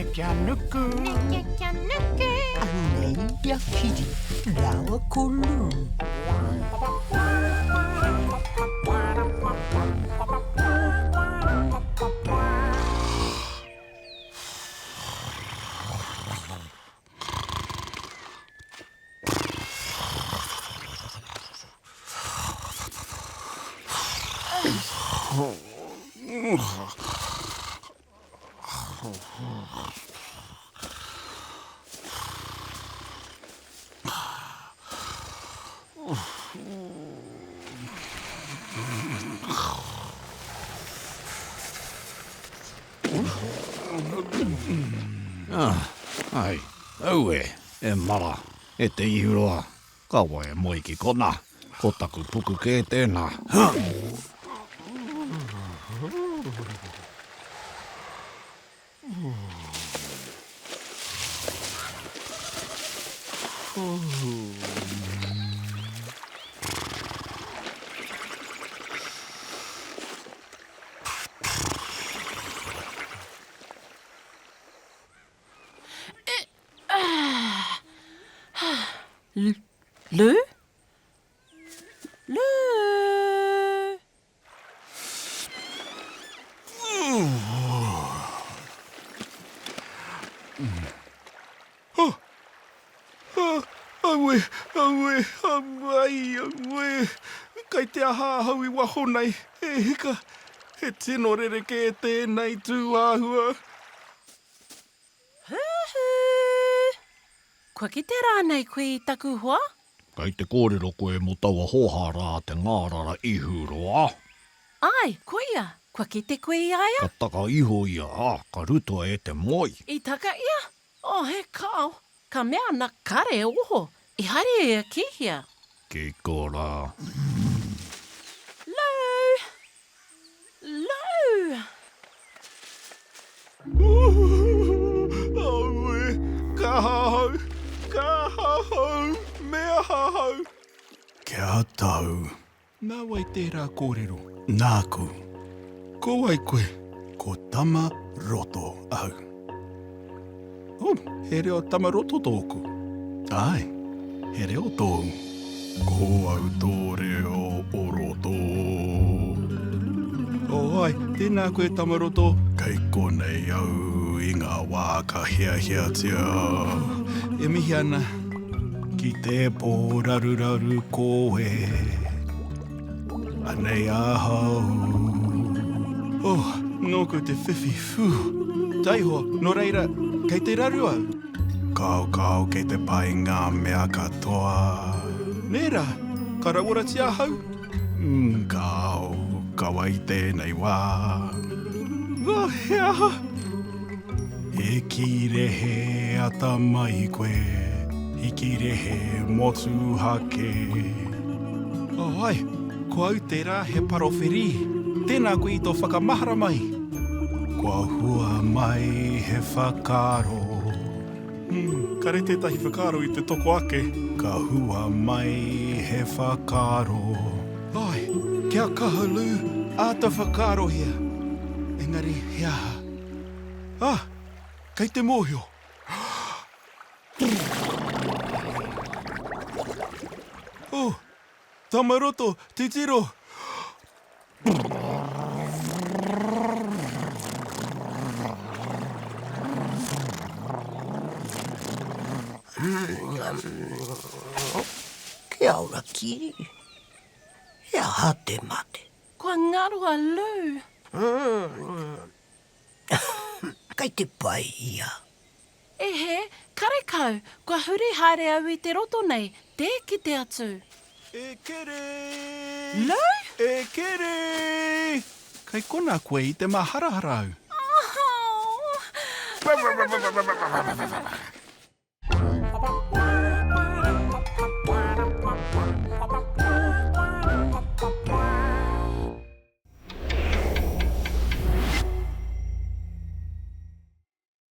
Neke a nuku. Neke kia nuku. Anei a Kiri rāua ko Lou. Ah, ai, aue, e mara, e te ihuroa, kaua e moe ki kona, ko taku puku kē tēnā. Huh! Lou? Lou? Aue, aue, auai, aue. Kei te aha ahau i waho nei, e hika. He tino rerekē tēnei tūāhua. Huhu! Kua kite rānei koe i taku hoa? Kei te kōrero koe mō taua hōhā rā te ngārara ihuroa? Āe, koia! Kua kite koe i a ia? Ka taka iho ia, ā, ka rutua e te moe. I taka ia? Oh, he kao! Ka mea ana kare oho, i haere ia ki hea? Ki korā. Lou! Lou! Aue! Ka aha ahau! Ka aha ahau! Me aha ahau! Kia tau. Nā wai tērā kōrero? Nāku. Ko wai koe? Ko Tama Roto au. Oh, he reo Tama Roto tōku. Āe, he reo tōu. Ko au tō reo o roto. Oh, āe, tēnā koe Tama Roto. Kei konei au i ngā wā ka hiahiatia. E mihi ana. Ki te pōraruraru koe, anei ahau. Oh, nōku te whiwhi, whew. Taihoa, nō reira, kei te raru au. Kao, kao, kei te pai ngā mea katoa. Nē rā, ka rauoratia ahau? Mm, kao, kaua i tēnei wā. Oh, he aha? He kīrehe atamai koe, he kīrehe motuhake. Oh, ai, ko au tērā he parowherī. Tēnā koe i tō whakamahara mai. Kua hua mai he whakaaro. Mm, kare tētahi whakaaro i te toko ake. Ka hua mai he whakaaro. Ai, kia kaha Lou, āta whakaarohia. Engari, he aha? Ah! Kei te mōhio! Oh! Tamaroto, titiro! Kia ora Kiri. He aha te mate? Kua ngaro a Lou. Kei te pai ia. E hē, karekau, kua huri haere au i te roto nei, tē kite atu. E kere! Lou? E kere! Kei konā koe i te māharahara au. Oh!